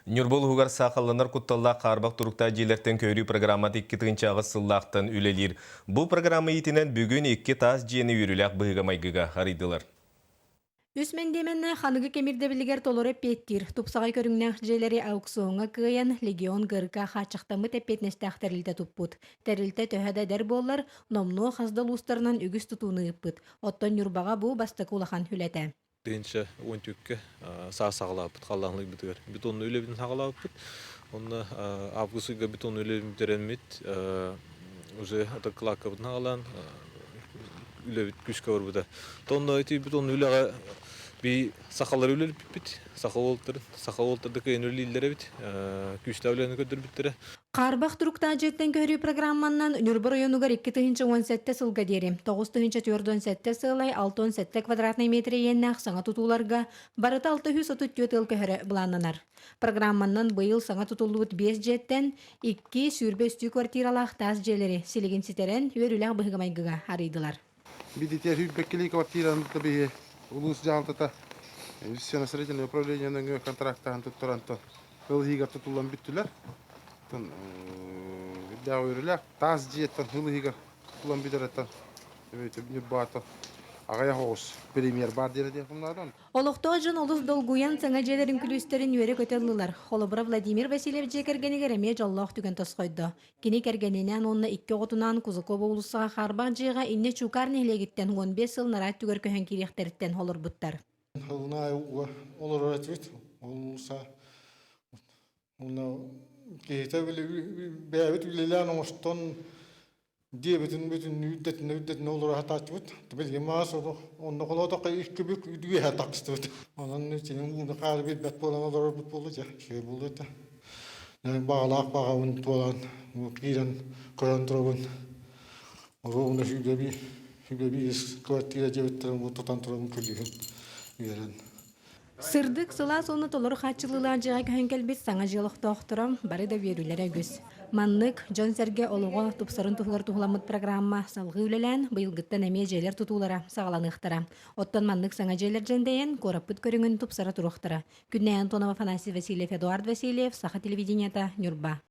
Ньурба улууһугар саахалланар кутталлаах хаарбах туруктаах дьиэлэртэн көһөрүү программата 2008 сыллаахтан үлэлиир. Бу программа иитинэн бүгүн икки таас дьиэни үөрүүлээх быһыыга-майгыга арыйдылар. Үс мэндиэмэннээх аныгы кэм ирдэбилигэр толору эппиэттиир, тупсаҕай көрүҥнээх дьиэлэри аукциоҥҥа кыайан, Легион ГРК хааччахтаммыт эппиэтинэстээх тэрилтэ туппут. Тэрилтэ төһө да эдэр буоллар, номнуо хас да улуустарынан үгүс тутууну ыыппыт. Оттон Ньурбаҕа бу бастакы улахан үлэтэ. 1013-кэ саас саҕалаабыт халлаан ылыйбытыгар бетонный үлэбитин саҕалаабыппыт. Онно август ыйга бетонный үлэбин бүтэрэммит уже кылааккабытын аҕалаан үлэбит күүскэ барбыта. Тонно ити бетонный үлэҕэ би сахалары үлэлиппит, саха уолтарын, саха уолтар да кыайан үлэлииллэр эбит, күүстээх үлэни көрдөрбүттэрэ. Хаарбах туруктаах дьиэттэн көһөрүү программаннан Ньурба оройуонугар 2017 сылга диэри 9447 сыалай 67 квадратнай метр иэннээх саҥа тутууларга барыта 634 ыал көһөрө былааннанар. Программаннан быйыл саҥа тутуллубут биэс дьиэттэн икки сүүрбэ үстүү квартиралаах таас дьиэлэри силигин ситэрэн үөрүүлээх быһыыга-майгыга арыйдылар. Бидитиэр сүүрбэккилии квартираны биһи улуус дьаһалтата инвестиционно-строительное управление нөҥүө контрактаһан туттарантан Ыл иһигэр тутуллан бүттүлэр. Оттон үрдээх үөрүүлээх таас дьиэттэн ыл иһигэр тутуллан бүтэрэттэн Ньурбаата аҕыйах оҕус премьер баар диэн этиэхпин наада. Олохтоох дьон олус долгуйан саҥа дьиэлэрин күлүүстэрин үөрэ-көтө ыллылар. Холобура, Владимир Васильев дьиэ кэргэнигэр эмиэ дьоллоох түгэн тосхойдо. Кини кэргэнинээн уонна икки оҕотунаан Кузакова уулуссаҕа хаарбах дьиэҕэ иннэ Чуукаар нэһилиэгиттэн 15 сыл нараат түгэр көһөн киириэхтэриттэн олорбуттар. Хылына олорор этибит. Ол уонна киһитэ били бэйэбит үлэлээн оҥостон диэбитин бүтүн үрдэтинэ үрдэтинэ олоро сатааччыбыт. Билигин маас онно холоотоххо икки бүк үөһэ тахсыбыт. Онон синин ууну хаары билбэт буолан олорорбут буолла дьэ үчүгэй буолуо этэ. Баҕалаах баҕабын туолан киирэн көрөн турабын. Ровно сүүрбэ биир квартира диэбиттэрин бу тутан туран күлүүһүн үөрэн. Сырдык, сылаас уонна толору хааччыллыылаах дьиэҕэ көһөн кэлбит саҥа дьиэ олохтоохторо бары да үөрүүлэрэ үгүс. Маннык дьон-сэргэ олоҕо тупсарын туһугар туһуламмыт программа салҕыы үлэлээн, быйылгыттан эмиэ дьиэлэр тутуулара саҕаланыахтара. Оттон маннык саҥа дьиэлэр дьэндэйэн, куораппыт көрүҥүн тупсара туруохтара. Күннэй Антонова, Афанасий Васильев, Эдуард Васильев, Саха телевидениета, Ньурба.